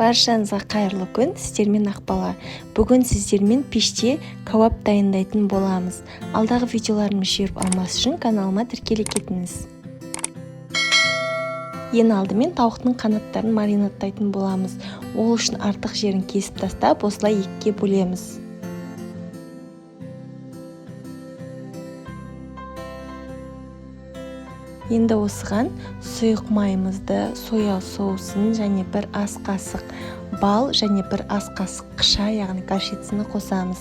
Баршаңызға қайырлы күн! Сіздермен Ақбала. Бүгін сіздермен пеште кәуап дайындайтын боламыз. Алдағы видеоларымды жіберіп алмас үшін каналыма тіркеле кетіңіз. Ең алдымен тауықтың қанаттарын маринадтайтын боламыз. Ол үшін артық жерін кесіп тастап, осылай екіге бөлеміз. Енді осыған сұйық майымызды, соя соусын және 1 ас қасық бал және 1 ас қасық қыша, яғни горчицаны қосамыз.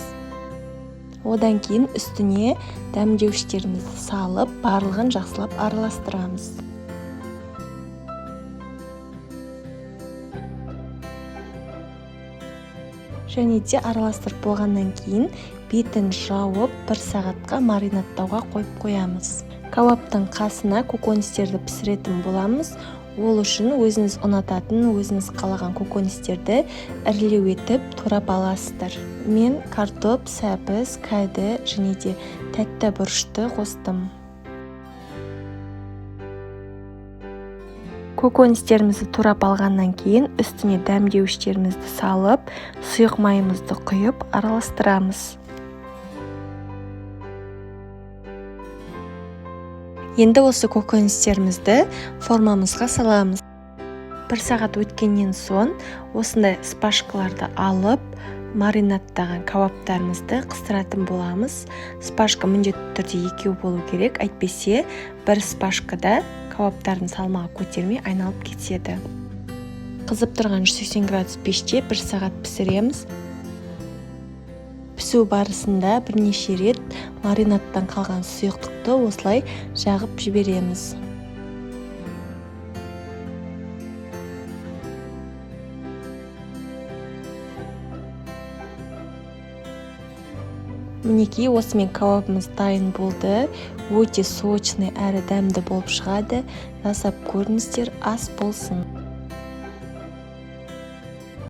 Одан кейін үстіне дәмдеуіштерімізді салып, барлығын жақсылап араластырамыз. Және де араластырып болғаннан кейін бетін жауып, 1 сағатқа маринадтауға қойып қоямыз. Кәуаптың қасына көкөністерді пісіретін боламыз. Ол үшін өзіңіз ұнататын, өзіңіз қалаған көкөністерді ірілеу етіп турап аласыздар. Мен картоп, сәбіз, кәді және де тәтті бұрышты қостым. Көкөністерімізді турап алғаннан кейін үстіне дәмдеуіштерімізді салып, сұйық майымызды құйып араластырамыз. Енді осы көкөністерімізді формамызға саламыз. 1 сағат өткеннен соң осындай спашкаларды алып, маринадтаған кәуаптарымызды қыстыратын боламыз. Спашка міндетті түрде екеу болу керек, әйтпесе бір спашкада кәуаптардың салмағы көтермей айналып кетеді. Қызып тұрған 180 градус пеште 1 сағат пісіреміз. Пісу барысында бірнеше рет маринадтан қалған сұйықтықты осылай жағып жібереміз. Мінекей, осымен кәуабымыз дайын болды. Өте сочный әрі дәмді болып шығады. Жасап көріңіздер, ас болсын.